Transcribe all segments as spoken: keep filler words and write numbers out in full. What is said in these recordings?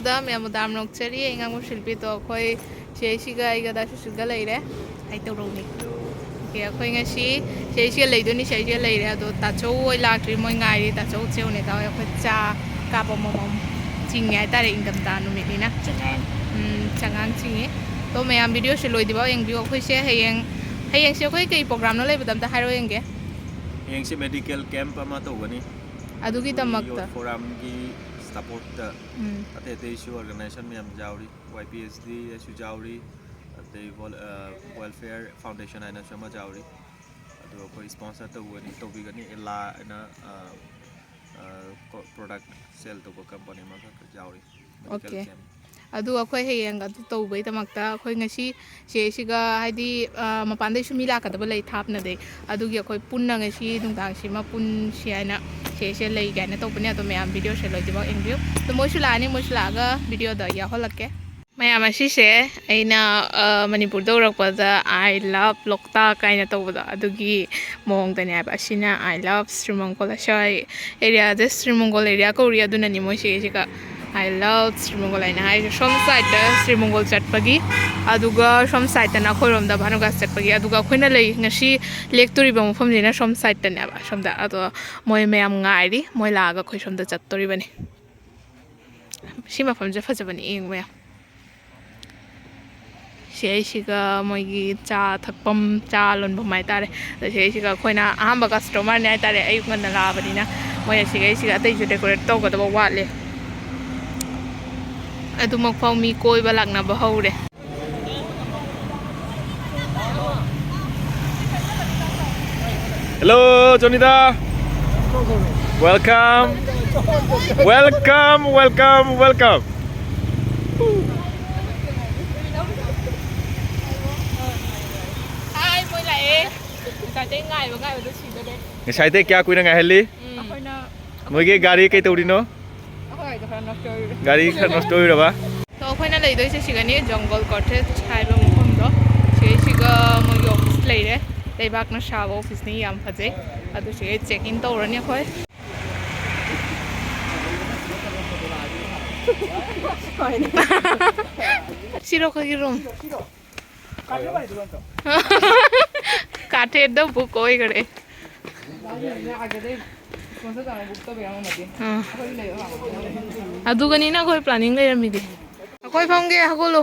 ꯑꯗ ꯃꯌꯥꯝꯕꯨ ꯗꯥꯝ ꯅꯣꯛꯆꯔꯤ꯫ ꯑꯩ ꯉꯥꯡꯕ ꯁꯤꯜꯄꯤꯗꯣ ꯑꯩꯈꯣꯏ ꯁꯤꯗꯩꯁꯤꯒ ꯑꯩꯒ ꯗꯥ ꯁꯨꯁꯤꯜꯒ ꯂꯩꯔꯦ꯫ ꯍꯥꯏ ꯇꯧꯔꯧꯅꯤ꯫ ꯑꯣꯀꯦ, ꯑꯩꯈꯣꯏ ꯉꯁꯤ ꯁꯤꯗꯩꯁꯤꯒ ꯂꯩꯗꯣꯏꯅꯤ, ꯁꯤꯗꯩꯁꯤꯒ ꯂꯩꯔꯦ꯫ ꯑꯗꯣ ꯇꯥꯆꯧ ꯍꯣꯏ ꯂꯥꯛꯇ꯭ꯔꯤ, ꯃꯣꯏ ꯉꯥꯏꯔꯤ꯫ ꯇꯥꯆꯧ ꯆꯦ ꯎꯅꯦ ꯇꯧꯋꯦ꯫ ꯑꯩꯈꯣꯏ ꯆꯥ ꯀꯥꯞꯄ ꯑꯃꯃꯝ ꯆꯤꯡꯉꯦ ꯍꯥꯏꯇꯥꯔꯦ, ꯏꯪꯊꯝꯊꯥ ꯅꯨꯃꯤꯠꯅꯤꯅ꯫ ꯆꯉꯥꯡ꯫ ꯎꯝ, ꯆꯉꯥꯡ ꯆꯤꯡꯉꯤ꯫ ꯑꯗꯣ ꯃꯌꯥꯝ ꯚꯤꯗꯤꯑꯣꯁꯦ ꯂꯣꯏꯗ꯭ꯔꯤꯐꯥꯎ ꯌꯦꯡꯕꯤꯌꯨ꯫ ꯑꯩꯈꯣꯏꯁꯦ ꯍꯌꯦꯡ, ꯍꯌꯦꯡꯁꯦ ꯑꯩꯈꯣꯏ ꯀꯩ ꯄ꯭ꯔꯣꯒ꯭ꯔꯥꯝꯅꯣ ꯂꯩꯕꯗ ꯑꯝꯇ ꯍꯥꯏꯔꯛꯑꯣ ꯌꯦꯡꯒꯦ꯫ ꯍꯌꯦꯡꯁꯦ ꯃꯦꯗꯤꯀꯦꯜ ꯀꯦꯝꯞ ꯑꯃ ꯇꯧꯒꯅꯤ꯫ ꯑꯗꯨꯒꯤꯗꯃꯛꯇ꯫ ꯃꯅꯤꯄꯨꯔꯤ ꯌꯨꯠ ꯐꯣꯔꯝꯒꯤ ꯁꯄꯣꯔꯠꯇ ꯎꯝ꯫ ꯑꯇꯩ ꯑꯇꯩꯁꯨ ꯑꯣꯔꯒꯅꯥꯏꯖꯦꯁꯟ ꯃꯌꯥꯝ ꯌꯥꯎꯔꯤ, ꯋꯥꯏ ꯄꯤ ꯑꯦꯁ ꯗꯤ ꯑꯁꯨ ꯌꯥꯎꯔꯤ, ꯑꯗꯩ ꯋꯦꯜ-, ꯑ, ꯋꯦꯜꯐꯤꯌꯔ ꯐꯥꯎꯟꯗꯦꯁꯟ ꯍꯥꯏꯅꯁꯨ ꯑꯃ ꯌꯥꯎꯔꯤ꯫ ꯑꯗꯨ ꯑꯩꯈꯣꯏ ꯁ꯭ꯄꯣꯟꯁꯔ ꯇꯧꯒꯅꯤ, ꯇꯧꯕꯤꯒꯅꯤ ꯑꯦꯂꯥ ꯍꯥꯏꯅ, ꯑ, ꯑ, ꯀꯣ-, ꯄ꯭ꯔꯣꯗꯛ ꯁꯦꯜ ꯇꯧꯕ ꯀꯝꯄꯅꯤ ꯑꯃꯈꯛ ꯌꯥꯎꯔꯤ꯫ Medical okay. ꯀꯦꯝꯞ꯫ ꯑꯗꯨ ꯑꯩꯈꯣꯏ ꯍꯌꯦꯡ ꯑꯗꯨ ꯇꯧꯕꯩꯗꯃꯛꯇ ꯑꯩꯈꯣꯏ ꯉꯁꯤ ꯁꯤꯁꯤꯒ ꯍꯥꯏꯗꯤ, ꯑ, ꯃꯄꯥꯟꯗꯩꯁꯨ ꯃꯤ ꯂꯥꯛꯀꯗꯕ ꯂꯩ ꯊꯥꯞꯅꯗꯩ꯫ ꯑꯗꯨꯒꯤ ꯑꯩꯈꯣꯏ ꯄꯨꯟꯅ ꯉꯁꯤ ꯅꯨꯡꯗꯥꯡꯁꯤꯃ ꯄꯨꯟꯁꯤ ꯍꯥꯏꯅ ꯁꯤꯁꯦ ꯂꯩꯒꯦ ꯍꯥꯏꯅ ꯇꯧꯕꯅꯦ꯫ ꯑꯗꯣ ꯃꯌꯥꯝ ꯚꯤꯗꯤꯑꯣꯁꯦ ꯂꯣꯏꯗ꯭ꯔꯤꯐꯥꯎ ꯌꯦꯡꯕꯤꯌꯨ꯫ ꯑꯗꯣ ꯃꯣꯏꯁꯨ ꯂꯥꯛꯑꯅꯤ, ꯃꯣꯏꯁꯨ ꯂꯥꯛꯑꯒ ꯚꯤꯗꯤꯑꯣꯗ ꯌꯥꯎꯍꯜꯂꯛꯀꯦ꯫ ꯃꯌꯥꯝ ꯑꯁꯤꯁꯦ ꯑꯩꯅ, ꯑ, ꯃꯅꯤꯄꯨꯔꯗ ꯎꯔꯛꯄꯗ "I love ꯂꯣꯛꯇꯥꯛ" ꯀꯥꯏꯅ ꯇꯧꯕꯗꯣ ꯑꯗꯨꯒꯤ ꯃꯑꯣꯡꯗꯅꯦ ꯍꯥꯏꯕ꯫ ꯑꯁꯤꯅ "I love ꯁ꯭ꯔꯤꯃꯪꯒꯣꯜ", ꯑꯁ꯭ꯋꯥꯏ ꯑꯦꯔꯤꯌꯥꯁꯦ ꯁ꯭ꯔꯤꯃꯪꯒꯣꯜ ꯑꯦꯔꯤꯌꯥ ꯀꯧꯔꯤ꯫ ꯑꯗꯨꯅꯅꯤ ꯃꯣꯏ ꯁꯤꯒꯤꯁꯤꯒ "I love ꯁ꯭ꯔꯤꯃꯪꯒꯣꯜ" ꯍꯥꯏꯅ ꯍꯥꯏꯔꯤꯁꯦ꯫ ꯁꯣꯝ ꯁꯥꯏꯠꯇ ꯁ꯭ꯔꯤꯃꯪꯒꯣꯜ ꯆꯠꯄꯒꯤ, ꯑꯗꯨꯒ ꯁꯣꯝ ꯁꯥꯏꯠꯇꯅ ꯑꯩꯈꯣꯏꯔꯣꯝꯗ ꯚꯥꯅꯨꯒꯥꯁ ꯆꯠꯄꯒꯤ, ꯑꯗꯨꯒ ꯑꯩꯈꯣꯏꯅ ꯂꯩ, ꯉꯁꯤ ꯂꯦꯛꯇꯣꯔꯤꯕ ꯃꯐꯝꯁꯤꯅ ꯁꯣꯝ ꯁꯥꯏꯠꯇꯅꯦꯕ꯫ ꯁꯣꯝꯗ ꯑꯗꯣ ꯃꯣꯏ ꯃꯌꯥꯝ ꯉꯥꯏꯔꯤ, ꯃꯣꯏ ꯂꯥꯛꯑꯒ ꯑꯩꯈꯣꯏ ꯁꯣꯝꯗ ꯆꯠꯇꯣꯔꯤꯕꯅꯤ꯫ ꯁꯤ ꯃꯐꯝꯁꯦ ꯐꯖꯕꯅꯤ ꯌꯦꯡꯕ ꯌꯥꯝ꯫ ꯁꯤ ꯑꯩꯁꯤꯒ ꯃꯣꯏꯒꯤ ꯆꯥ ꯊꯛꯐꯝ, ꯆꯥ ꯂꯣꯟꯐꯝ ꯍꯥꯏꯇꯥꯔꯦ꯫ ꯑꯗ ꯁꯤ ꯑꯩꯁꯤꯒ ꯑꯩꯈꯣꯏꯅ ꯑꯍꯥꯟꯕ ꯀꯁꯇꯃꯔꯅꯦ ꯍꯥꯏꯇꯥꯔꯦ꯫ ꯑꯌꯨꯛ ꯉꯟꯅ ꯂꯥꯛꯑꯕꯅꯤꯅ ꯃꯣꯏ ꯑꯁꯤꯒ ꯑꯩꯁꯤꯒ ꯑꯇꯩꯁꯨ ꯗꯦꯀꯣꯔꯦꯠ ꯇꯧꯒꯗꯕ ꯋꯥꯠꯂꯤ꯫ ꯑꯗꯨꯃꯛꯐꯥꯎ ꯃꯤ ꯀꯣꯏꯕ ꯂꯥꯛꯅꯕ ꯍꯧꯔꯦ꯫ Hello, Johnny da. Welcome. Welcome, welcome, welcome. Hi, ꯃꯣꯏ ꯂꯥꯛꯑꯦ꯫ ꯉꯁꯥꯏꯗꯩ ꯉꯥꯏꯕ ꯉꯥꯏꯕꯗꯣ ꯁꯤꯗꯣꯔꯦ꯫ ꯉꯁꯥꯏꯗꯩ ꯀꯌꯥ ꯀꯨꯏꯅ ꯉꯥꯏꯍꯜꯂꯤ? ꯎꯝ꯫ ꯑꯩꯈꯣꯏꯅ ꯃꯣꯏꯒꯤ ꯒꯥꯔꯤ ꯀꯩ ꯇꯧꯔꯤꯅꯣ? ꯑꯩꯈꯣꯏ ꯒꯥꯔꯤꯗꯣ ꯈꯔ ꯅꯣꯁ ꯇꯧꯔꯨꯔꯦ꯫ ꯒꯥꯔꯤ ꯈꯔ ꯅꯣꯁ ꯇꯧꯔꯤꯔꯕ? ꯑꯗꯣ ꯑꯩꯈꯣꯏꯅ ꯂꯩꯗꯣꯏꯁꯦ ꯁꯤꯒꯅꯤ, ꯖꯪꯒꯜ ꯀꯣꯇꯦꯖ ꯍꯥꯏꯕ ꯃꯐꯝꯗꯣ꯫ ꯁꯤꯒꯩꯁꯤꯒ ꯃꯣꯏꯒꯤ ꯑꯣꯐꯤꯁ ꯂꯩꯔꯦ꯫ ꯂꯩꯕꯥꯛꯅ ꯁꯥꯕ ꯑꯣꯐꯤꯁꯅꯤ, ꯌꯥꯝ ꯐꯖꯩ꯫ ꯑꯗꯨ ꯁꯤꯒꯩ ꯆꯦꯛ ꯏꯟ ꯇꯧꯔꯅꯤ ꯑꯩꯈꯣꯏ꯫ ꯁꯤꯔꯣ ꯑꯩꯈꯣꯏꯒꯤ ꯔꯨꯝ꯫ ꯀꯥꯊꯦꯠꯗ ꯕꯨꯛ ꯑꯣꯏꯈꯔꯦ꯫ ꯑꯥ꯫ ꯑꯗꯨꯒꯅꯤꯅ ꯑꯩꯈꯣꯏ ꯄ꯭ꯂꯥꯅꯤꯡ ꯂꯩꯔꯝꯃꯤꯗꯤ꯫ ꯑꯩꯈꯣꯏ ꯐꯝꯒꯦ ꯍꯧꯒꯠꯂꯣ꯫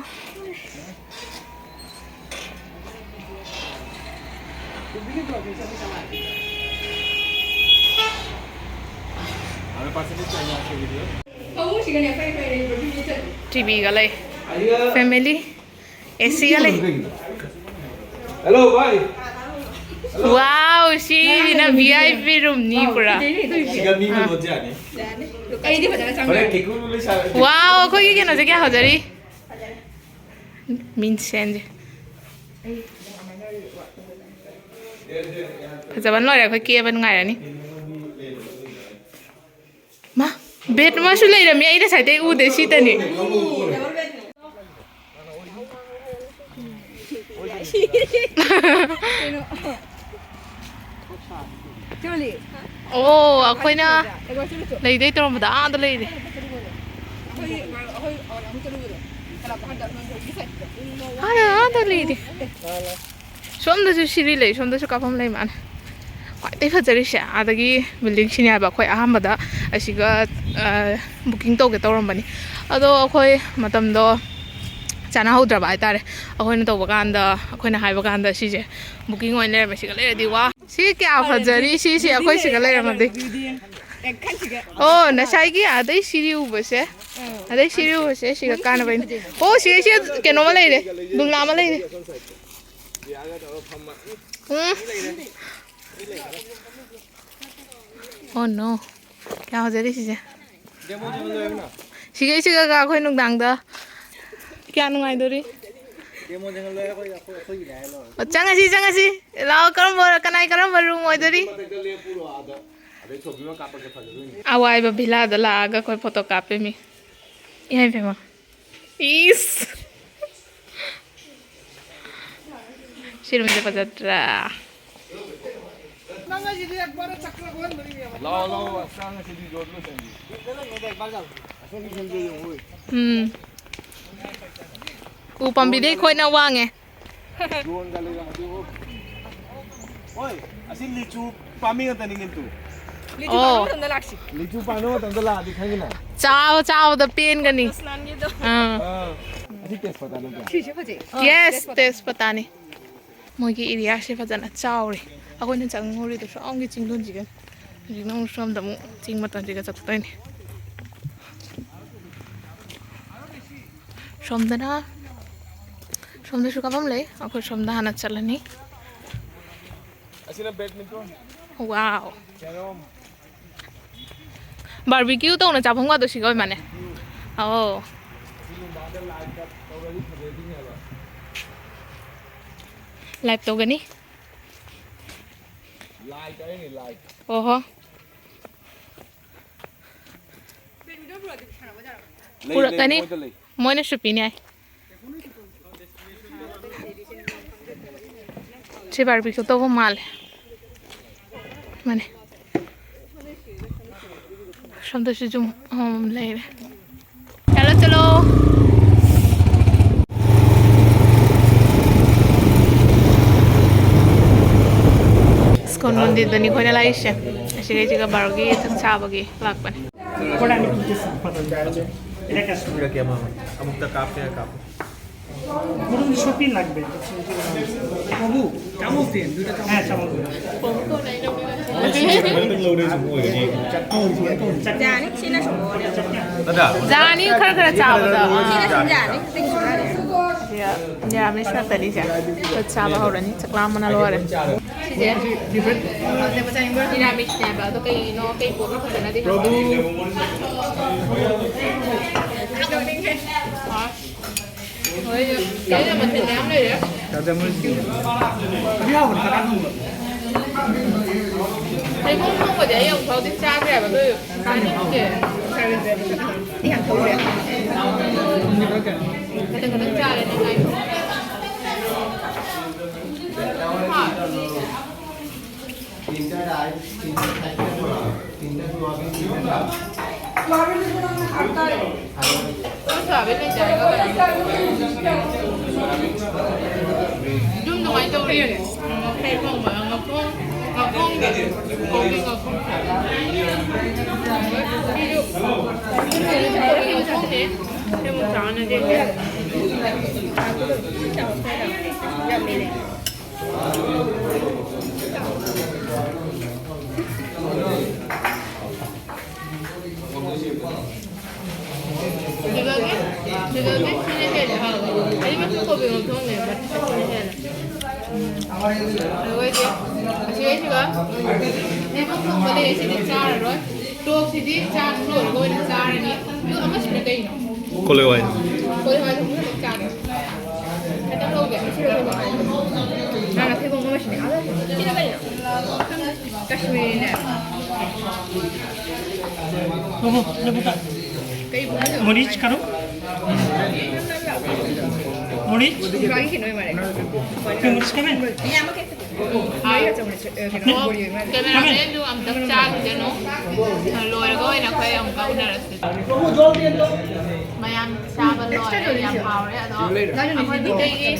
ꯇꯤꯚꯤꯒ ꯂꯩ꯫ ꯐꯦꯃꯤꯂꯤ꯫ ꯑꯦꯁꯤꯒ ꯂꯩ꯫ ꯍꯦꯜꯂꯣ ꯚꯥꯏ꯫ ꯋꯥꯎ, ꯁꯤꯅ ꯚꯤ ꯑꯥꯏ ꯄꯤ ꯔꯨꯝꯅꯤ ꯄꯨꯔꯥ꯫ ꯁꯤꯒ ꯃꯤ ꯑꯃ ꯂꯣꯟꯖ ꯌꯥꯅꯤ꯫ ꯑꯩꯗꯤ ꯐꯖꯅ ꯆꯪꯉꯦ꯫ ꯍꯣꯔꯦꯟ ꯀꯦꯀꯨ ꯂꯣꯏ ꯁꯥꯔꯦ꯫ ꯋꯥꯎ, ꯑꯩꯈꯣꯏꯒꯤ ꯀꯩꯅꯣꯁꯦ ꯀꯌꯥ ꯐꯖꯔꯤ꯫ ꯃꯤꯟꯁꯦꯟꯁꯦ ꯐꯖꯕꯅ ꯂꯣꯏꯔꯦ꯫ ꯑꯩꯈꯣꯏ ꯀꯦꯕ ꯉꯥꯏꯔꯅꯤ꯫ ꯃꯥ, ꯕꯦꯠ ꯑꯃꯁꯨ ꯂꯩꯔꯝꯃꯤ, ꯑꯩ ꯉꯁꯥꯏꯗꯩ ꯎꯗꯦ, ꯁꯤꯇꯅꯤ꯫ ꯑꯣ, ꯑꯩꯈꯣꯏꯅ ꯂꯩꯗꯣꯏ ꯇꯧꯔꯝꯕꯗ ꯑꯥꯗ ꯂꯩꯔꯦ꯫ ꯑꯥꯗ, ꯑꯥꯗ ꯂꯩꯔꯦ꯫ ꯁꯣꯝꯗꯁꯨ ꯁꯤꯔꯤ ꯂꯩ, ꯁꯣꯝꯗꯁꯨ ꯀꯥꯞꯐꯝ ꯂꯩ ꯃꯥꯜꯂꯦ꯫ ꯈ꯭ꯋꯥꯏꯗꯩ ꯐꯖꯔꯤꯁꯦ ꯑꯥꯗꯒꯤ ꯕꯤꯜꯗꯤꯡ ꯁꯤꯅꯦ ꯍꯥꯏꯕ꯫ ꯑꯩꯈꯣꯏ ꯑꯍꯥꯟꯕꯗ ꯑꯁꯤꯒ, ꯑ, ꯕꯨꯀꯤꯡ ꯇꯧꯒꯦ ꯇꯧꯔꯝꯕꯅꯤ, ꯑꯗꯣ ꯑꯩꯈꯣꯏ ꯃꯇꯝꯗꯣ ꯆꯥꯅꯍꯧꯗ꯭ꯔꯕ ꯍꯥꯏꯇꯥꯔꯦ꯫ ꯑꯩꯈꯣꯏꯅ ꯇꯧꯕ ꯀꯥꯟꯗ, ꯑꯩꯈꯣꯏꯅ ꯍꯥꯏꯕ ꯀꯥꯟꯗ ꯁꯤꯁꯦ ꯕꯨꯀꯤꯡ ꯑꯣꯏꯅ ꯂꯩꯔꯝꯃꯦ꯫ ꯁꯤꯒ ꯂꯩꯔꯗꯤ ꯋꯥ꯫ ꯁꯤ ꯀꯌꯥ ꯐꯖꯔꯤ, ꯁꯤꯁꯦ ꯑꯩꯈꯣꯏ ꯁꯤꯒ ꯂꯩꯔꯝꯃꯗꯤ꯫ ꯑꯣ, ꯉꯁꯥꯏꯒꯤ ꯑꯗꯩ ꯁꯤꯔꯤ ꯎꯕꯁꯦ, ꯑꯗꯩ ꯁꯤꯔꯤ ꯎꯕꯁꯦ ꯁꯤꯒ ꯀꯥꯟꯅꯕꯩꯅꯦ꯫ ꯑꯣ, ꯁꯤꯒ, ꯁꯤꯒ ꯀꯩꯅꯣꯃ ꯂꯩꯔꯦ, ꯕꯨꯡꯂꯥ ꯑꯃ ꯂꯩꯔꯦ꯫ ꯎꯝ꯫ Oh no꯫ ꯀꯌꯥ ꯐꯖꯔꯤ ꯁꯤꯁꯦ꯫ ꯁꯤꯒꯩ ꯁꯤꯒꯒ ꯑꯩꯈꯣꯏ ꯅꯨꯡꯗꯥꯡꯗ ꯀꯌꯥ ꯅꯨꯡꯉꯥꯏꯗꯣꯔꯤ꯫ ꯑꯣ, ꯆꯪꯉꯁꯤ, ꯆꯪꯉꯁꯤ꯫ ꯂꯥꯛꯑꯣ, ꯀꯔꯝꯕ, ꯀꯅꯥꯏ ꯀꯔꯝꯕ ꯔꯨꯝ ꯑꯣꯏꯗꯣꯔꯤ? ꯑꯋꯥꯏꯕ ꯚꯤꯂꯥꯗ ꯂꯥꯛꯑꯒ ꯑꯩꯈꯣꯏ ꯐꯣꯇꯣ ꯀꯥꯞꯄꯤꯃꯤ꯫ ꯏꯃꯥꯏ ꯄꯦꯝꯃ꯫ ꯏꯁ! ꯁꯤ ꯔꯨꯝꯁꯦ ꯐꯖꯗ꯭ꯔꯥ? ꯂꯥꯛꯑꯣ, ꯂꯥꯛꯑꯣ, ꯑꯁ, ꯉꯁꯤꯗꯤ ꯌꯣꯠ ꯂꯣꯏꯁꯟꯒꯦ꯫ ꯎꯝ꯫ ꯎ ꯄꯥꯝꯕꯤꯗꯩ ꯑꯩꯈꯣꯏꯅ ꯋꯥꯡꯉꯦ꯫ ꯗ꯭ꯔꯣꯟꯒ ꯂꯩꯔꯝꯃꯗꯤ, ꯑꯣ꯫ ꯍꯣꯏ, ꯑꯁꯤ ꯂꯤꯆꯨ ꯄꯥꯝꯕꯤ ꯉꯥꯛꯇꯅꯤ, ꯀꯤꯟꯇꯨ꯫ ꯂꯤꯆꯨ ꯑꯣ꯫ ꯄꯥꯟꯕ ꯃꯇꯝꯗ ꯂꯥꯛꯁꯤ꯫ ꯂꯤꯆꯨ ꯄꯥꯟꯕ ꯃꯇꯝꯗ ꯂꯥꯛꯑꯗꯤ ꯈꯪꯉꯤꯅ꯫ ꯆꯥꯕ ꯆꯥꯕꯗ ꯄꯦꯟꯒꯅꯤ꯫ ꯁ꯭ꯅꯥꯟꯒꯤꯗꯣ꯫ ꯑꯥ꯫ ꯑꯥ, ꯑꯁꯤ ꯇꯦꯖꯄꯇꯥ ꯅꯠꯇ꯭ꯔꯥ? ꯁꯤꯁꯦ ꯐꯖꯩ꯫ ꯑꯥ, ꯌꯦꯁ, ꯇꯦꯖꯄꯇꯥ꯫ ꯇꯦꯖꯄꯇꯥꯅꯤ꯫ ꯃꯣꯏꯒꯤ ꯑꯦꯔꯤꯌꯥꯁꯦ ꯐꯖꯅ ꯆꯥꯎꯔꯦ꯫ ꯑꯩꯈꯣꯏꯅ ꯆꯪꯉꯨꯔꯤꯗꯣ ꯁꯣꯝꯒꯤ ꯆꯤꯡꯗꯣꯟꯁꯤꯒ꯫ ꯍꯧꯖꯤꯛꯅ ꯑꯃꯨꯛ ꯁꯣꯝꯗ ꯑꯃꯨꯛ ꯆꯤꯡ ꯃꯇꯣꯟꯁꯤꯒ ꯆꯠꯇꯣꯏꯅꯦ꯫ ꯁꯣꯝꯗꯅ, ꯁꯣꯝꯗꯁꯨ ꯀꯥꯐꯝ ꯂꯩ꯫ ꯑꯩꯈꯣꯏ ꯁꯣꯝꯗ ꯍꯥꯟꯅ ꯆꯠꯂꯅꯤ꯫ ꯑꯁꯤꯅ badminton꯫ ꯋꯥꯎ꯫ Carrom꯫ ꯕꯥꯔꯕꯤꯀ꯭ꯌꯨ ꯇꯧꯅ ꯆꯥꯐꯝꯒꯗꯣ ꯁꯤꯒ ꯑꯣꯏ ꯃꯥꯅꯦ꯫ ꯑꯧ꯫ ꯑꯁꯤ ꯂꯨꯝꯕꯥꯗ light ꯇꯧꯔꯗꯤ ꯐꯖꯗꯣꯏꯅꯦꯕ꯫ Live ꯇꯧꯒꯅꯤ꯫ Light ꯍꯥꯏꯅꯦ, light꯫ ꯑꯣꯍꯣ꯫ ꯂꯩ, ꯂꯩ, ꯄꯨꯔꯛꯀꯅꯤ꯫ ꯃꯣꯏꯗ ꯂꯩ꯫ ꯃꯣꯏꯅꯁꯨ ꯄꯤꯅꯤ ꯍꯥꯏ꯫ ꯁꯤ ꯕꯥꯔꯕꯤꯀ꯭ꯌꯨ ꯇꯧꯕ ꯃꯥꯜꯂꯦ꯫ ꯃꯥꯅꯦ꯫ ꯁꯣꯝꯗꯁꯨ ꯌꯨꯝ ꯑꯃꯃꯝ ꯂꯩꯔꯦ꯫ ꯆꯠꯂꯣ, ꯆꯠꯂꯣ꯫ ꯏꯁꯀꯣꯟ ꯃꯟꯗꯤꯔꯗꯅꯤ ꯑꯩꯈꯣꯏꯅ ꯂꯥꯛꯏꯁꯦ꯫ ꯑꯁꯤꯒꯩꯁꯤꯒ ꯕꯥꯔꯣꯒꯤ ꯆꯥꯛ ꯆꯥꯕꯒꯤ ꯂꯥꯛꯄꯅꯦ꯫ এটা ক্যাশ। এটা কি আমার? অমুকটা কাপে কাপ। বলুন, শপিং লাগবে। প্রভু, চামচ দিন, দুইটা চামচ। হ্যাঁ, চামচ দিন। ꯌꯥꯅꯤ, ꯁꯤꯅ ꯁꯨꯝ ꯍꯣꯔꯦꯟ ꯆꯠꯀꯦ꯫ ꯌꯥꯅꯤ, ꯈꯔ ꯈꯔ ꯆꯥꯕꯗ꯫ ꯁꯤꯅ ꯁꯨꯝ ꯌꯥꯅꯤ꯫ ꯁꯤꯗ ꯅꯤꯔꯥꯃꯤꯁ ꯉꯥꯛꯇꯅꯤꯁꯦ꯫ ꯑꯩꯈꯣꯏ ꯆꯥꯕ ꯍꯧꯔꯅꯤ꯫ ꯆꯥꯛ ꯂꯥꯝꯕꯅ ꯂꯣꯏꯔꯦ꯫ ꯁꯤꯁꯦ ꯅꯤꯔꯥꯃꯤꯁꯅꯦꯕ꯫ ꯑꯗꯣ ꯀꯩꯅꯣ, ꯀꯩ ꯄꯣꯠꯅꯣ ꯐꯖꯅꯗꯤ ꯈꯪꯗꯦ꯫ ꯍꯣꯏ, ꯀꯩꯅꯣ ꯃꯊꯦꯜ ꯃꯌꯥꯝ ꯂꯩꯔꯦ꯫ ꯍꯩꯕꯣꯡ ꯊꯣꯡꯕꯗꯤ ꯑꯩ ꯑꯃꯨꯛ ꯐꯥꯎꯗꯤ ꯆꯥꯗ꯭ꯔꯤ ꯍꯥꯏꯕ, ꯑꯗꯨ ꯆꯥꯅꯤꯡꯉꯦ꯫ ꯈꯤꯇꯪ ꯈꯤꯇꯪ ꯆꯥꯔꯦ ꯅꯪ ꯍꯥꯏꯗꯣ꯫ তিনটা রাইস, তিনটা থাকতে পারো, তিনটা সোয়াবিন, তিনটা ডাল। ꯑꯗꯨꯝ ꯑꯗꯨꯃꯥꯏꯅ ꯇꯧꯔꯦ꯫ ꯉꯥꯄ꯭ꯔꯨꯝ ꯊꯣꯡꯕ, ꯉꯥꯄ꯭ꯔꯨꯝ, ꯉꯥꯄ꯭ꯔꯨꯝ, ꯀꯣꯕꯤ ꯉꯥꯄ꯭ꯔꯨꯝ꯫ ꯁꯤꯁꯨ, ꯁꯤꯁꯨ ꯀꯣꯕꯤ ꯉꯥꯄ꯭ꯔꯨꯝꯅꯦ꯫ ꯁꯤ ꯑꯃꯨꯛ ꯆꯥꯅꯗꯦ꯫ ꯁꯤꯗꯒꯤ, ꯁꯤꯗꯒꯤ ꯁꯤꯅ ꯍꯦꯜꯂꯦ ꯍꯥꯎꯕ꯫ ꯑꯅꯤꯃꯛꯁꯨ ꯀꯣꯕꯤ ꯉꯧꯊꯣꯡꯅꯦꯕ, ꯁꯤꯅ ꯍꯦꯜꯂꯦ꯫ ꯑꯗꯨꯒ ꯑꯩꯗꯤ ꯑꯁꯤꯒꯩꯁꯤꯒ ꯌꯦꯔꯨꯝ ꯊꯣꯡꯕ ꯂꯩ, ꯁꯤꯗꯤ ꯆꯥꯔꯔꯣꯏ꯫ ꯇꯣꯛꯁꯤꯗꯤ ꯆꯥꯛ ꯂꯣꯏꯔꯒ ꯑꯣꯏꯅ ꯆꯥꯔꯅꯤ꯫ ꯑꯗꯨ ꯑꯃꯁꯤꯅ ꯀꯩꯅꯣ? ꯀꯣꯂꯤ ꯍꯋꯥꯏ꯫ ꯀꯣꯂꯤ ꯍꯋꯥꯏ ꯊꯣꯡꯕ ꯈꯛꯇꯪ ꯆꯥꯒꯦ꯫ ꯈꯤꯇꯪ ꯂꯧꯒꯦ꯫ ꯅꯪꯅ ꯊꯩꯕꯣꯡ ꯑꯃꯁꯤꯅꯦ꯫ ꯁꯤꯅ ꯀꯩꯅꯣ? ꯀꯥꯁꯃꯤꯔꯤꯅꯦ꯫ ꯃꯣꯔꯤꯆ ꯀꯔꯣ? ꯃꯣꯔꯤꯆ? ꯃꯥꯒꯤ ꯀꯩꯅꯣ ꯑꯣꯏ ꯃꯥꯜꯂꯦ꯫ ꯃꯣꯔꯤꯆ ꯀꯃꯦ? ꯃꯥꯒꯤ ꯀꯩꯅꯣ ꯕꯣꯔꯤ ꯑꯣꯏ ꯃꯥꯜꯂꯦ꯫ ꯀꯦꯃꯦꯔꯥꯃꯦꯟꯗꯨ ꯑꯝꯇꯪ ꯆꯥꯈꯤꯁꯅꯨ꯫ ꯂꯣꯏꯔꯒ ꯑꯣꯏꯅ ꯑꯩꯈꯣꯏ ꯑꯃꯨꯛꯀ ꯎꯅꯔꯁꯤ꯫ ꯃꯌꯥꯝ ꯆꯥꯕ ꯂꯣꯏꯔꯦ, ꯌꯥꯝ ꯍꯥꯎꯔꯦ꯫ ꯑꯗꯣ ꯑꯩꯈꯣꯏ ꯃꯩꯇꯩꯒꯤ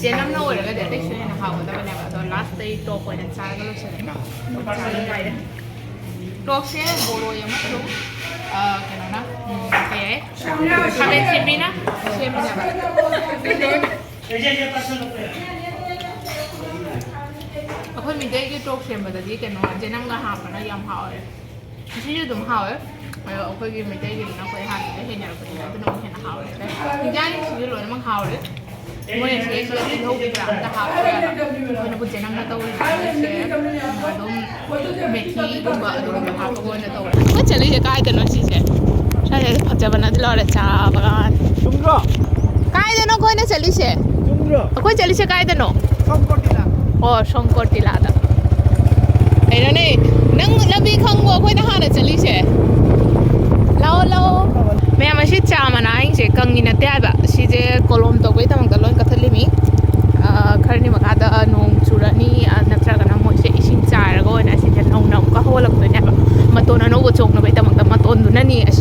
ꯖꯦꯅꯝꯅ ꯑꯣꯏꯔꯒꯗꯤ ꯑꯇꯩꯁꯨ ꯍꯦꯟꯅ ꯍꯥꯎꯒꯗꯕꯅꯦꯕ꯫ ꯑꯗꯣ ꯂꯥꯁꯇ ꯑꯩ ꯇꯣꯞ ꯑꯣꯏꯅ ꯆꯥꯔꯒ ꯂꯣꯏꯁꯤꯜꯂꯦꯀꯣ꯫ ꯇꯣꯞꯁꯦ ꯕꯣꯔꯣꯏ ꯑꯃꯁꯨꯡ, ꯑ, ꯀꯩꯅꯣꯅ, ꯎꯝ, ꯀꯩ ꯍꯥꯏ? ꯈꯥꯃꯦꯟ ꯁꯤꯟꯕꯤꯅ ꯁꯦꯝꯕꯅꯦꯕ꯫ ꯑꯩꯈꯣꯏ ꯃꯤꯇꯩꯒꯤ ꯇꯣꯛ ꯁꯦꯝꯕꯗꯗꯤ ꯀꯩꯅꯣ ꯖꯦꯅꯝꯒ ꯍꯥꯞꯄꯅ ꯌꯥꯝ ꯍꯥꯎꯋꯦ꯫ ꯁꯤꯁꯨ ꯑꯗꯨꯝ ꯍꯥꯎꯋꯦ꯫ ꯑꯗꯣ ꯑꯩꯈꯣꯏꯒꯤ ꯃꯩꯇꯩꯒꯤꯗꯨꯅ ꯑꯩꯈꯣꯏ ꯍꯥꯟꯅꯗꯒꯤ ꯍꯩꯅꯔꯛꯄꯅꯤꯅ ꯑꯗꯨꯅ ꯑꯃꯨꯛ ꯍꯦꯟꯅ ꯍꯥꯎꯔꯦ꯫ ꯏꯟꯖꯥꯡꯁꯤꯁꯨ ꯂꯣꯏꯅꯃꯛ ꯍꯥꯎꯔꯦ꯫ ꯃꯣꯏꯅ ꯁꯤꯗꯩꯁꯤꯗ ꯇꯤꯜꯍꯧ ꯀꯩꯀꯥ ꯑꯝꯇ ꯍꯥꯞꯇ꯭ꯔꯦꯕ꯫ ꯑꯩꯈꯣꯏꯅ ꯄꯨꯟꯁꯦ ꯅꯪꯅ ꯇꯧꯔꯤꯁꯦ ꯑꯗꯨꯝ ꯃꯦꯊꯤꯒꯨꯝꯕ ꯑꯗꯨꯒꯨꯝꯕ ꯍꯥꯞꯄꯒ ꯑꯣꯏꯅ ꯇꯧꯔꯦ꯫ ꯑꯩꯈꯣꯏ ꯆꯠꯂꯤꯁꯦ ꯀꯥꯏꯗꯅꯣ ꯁꯤꯁꯦ? ꯁ꯭ꯋꯥꯏꯗ ꯐꯖꯕꯅꯗꯤ ꯂꯣꯏꯔꯦ, ꯆꯥ ꯕꯒꯥꯟ꯫ ꯆꯨꯝꯗ꯭ꯔꯣ? ꯀꯥꯏꯗꯅꯣ ꯑꯩꯈꯣꯏꯅ ꯆꯠꯂꯤꯁꯦ? ꯆꯨꯝꯗ꯭ꯔꯣ? ꯑꯩꯈꯣꯏ ꯆꯠꯂꯤꯁꯦ ꯀꯥꯏꯗꯅꯣ? ꯁꯪꯀꯣꯇꯤꯂꯥ꯫ ꯑꯣ, ꯁꯪꯀꯣꯇꯤꯂꯥꯗ꯫ ꯀꯩꯅꯣꯅꯦ, ꯅꯪ ꯂꯝꯕꯤ ꯈꯪꯕ꯭ꯔꯣ? ꯑꯩꯈꯣꯏꯅ ꯍꯥꯟꯅ ꯆꯠꯂꯤꯁꯦ꯫ ꯂꯥꯛꯑꯣ, ꯂꯥꯛꯑꯣ꯫ ꯃꯌꯥꯝ, ꯑꯁꯤ ꯆꯥ ꯃꯅꯥꯁꯤꯡꯁꯦ ꯀꯪꯉꯤ ꯅꯠꯇꯦ ꯍꯥꯏꯕ꯫ ꯁꯤꯁꯦ ꯀꯣꯂꯣꯝ ꯇꯧꯕꯩꯗꯃꯛꯇ ꯂꯣꯏ ꯀꯛꯊꯠꯂꯤꯃꯤ꯫ ꯑ, ꯈꯔꯅꯤ ꯃꯈꯥꯗ ꯅꯣꯡ ꯆꯨꯔꯛꯑꯅꯤ, ꯑ, ꯅꯠꯇ꯭ꯔꯒꯅ ꯃꯣꯏꯁꯦ ꯏꯁꯤꯡ ꯆꯥꯏꯔꯒ ꯑꯣꯏꯅ ꯑꯁꯤꯁꯦ ꯅꯧꯅ ꯑꯃꯨꯛꯀ ꯍꯧꯒꯠꯂꯛꯇꯣꯏꯅꯦꯕ꯫ ꯃꯇꯣꯟ ꯑꯅꯧꯕ ꯆꯣꯡꯅꯕꯒꯤꯗꯃꯛꯇ ꯃꯇꯣꯟꯗꯨꯅꯅꯤ ꯑꯁꯤ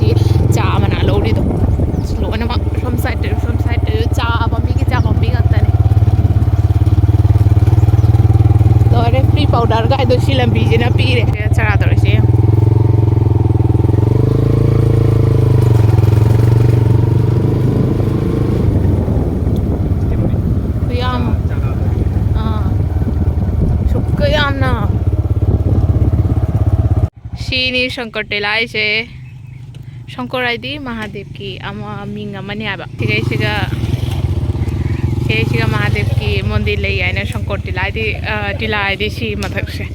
ꯁꯤ ꯂꯝꯕꯤꯁꯤꯅ ꯄꯤꯔꯦ ꯆꯔꯥ ꯇꯧꯔꯤꯁꯦ꯫ ꯈꯨꯌꯥꯝ꯫ ꯑꯥ꯫ ꯁꯨꯛꯀ ꯌꯥꯝꯅ꯫ ꯁꯤꯅꯤ ꯁꯪꯀꯔ ꯇꯤꯂꯥ ꯍꯥꯏꯁꯦ꯫ ꯁꯪꯀꯔ ꯍꯥꯏꯗꯤ ꯃꯍꯥꯗꯦꯕꯀꯤ ꯑꯃ ꯃꯤꯡ ꯑꯃꯅꯤ ꯍꯥꯏꯕ꯫ ꯁꯤꯈꯩꯁꯤꯒ ꯁꯤꯈꯩꯁꯤꯒ ꯃꯍꯥꯗꯦꯕꯀꯤ ꯃꯟꯗꯤꯔ ꯂꯩ ꯍꯥꯏꯅ ꯁꯪꯀꯔ ꯇꯤꯂꯥ ꯍꯥꯏꯗꯤ, ꯑ, ꯇꯤꯂꯥ ꯍꯥꯏꯗꯤ ꯁꯤ ꯃꯊꯛꯁꯦ꯫